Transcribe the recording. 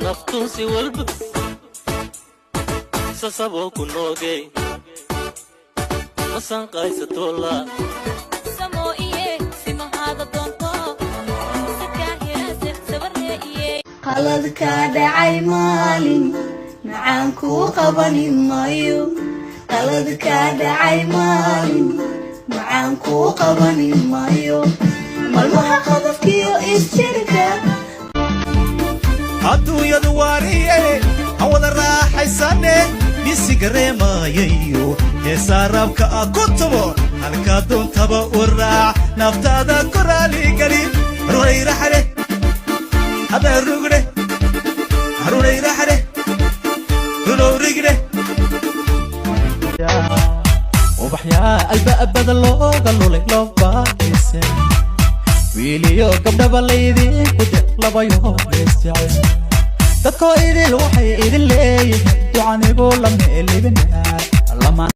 Naftunsi walba sasaboo ku noogey masanqaysatoola. Samo iye simahaada doonto sakaahirase sabaree iye. Qaladka dhacay maalin macaan kuu qabani maayo. Qaladka dhacay maalin macaan kuu qabani maayo. Malmaha qadafkiyo isjirka. Adduunyadu waariye, hawada raaxaysane, bisigareemayayo heesaa raabka ah ku tumo. Halkaa doontaba u raac, naftaada ku raaligeli. Runayraxle hadarugdhe, harunayraxle runowrigdhe. Ubaxyaa albaabada looga lulay, loo baahayse, wiiliyo gabdhaba laydinku de labayo isjecel. Dadkoo idil waxay idin leeyihiin ducanigu la meelibina lama.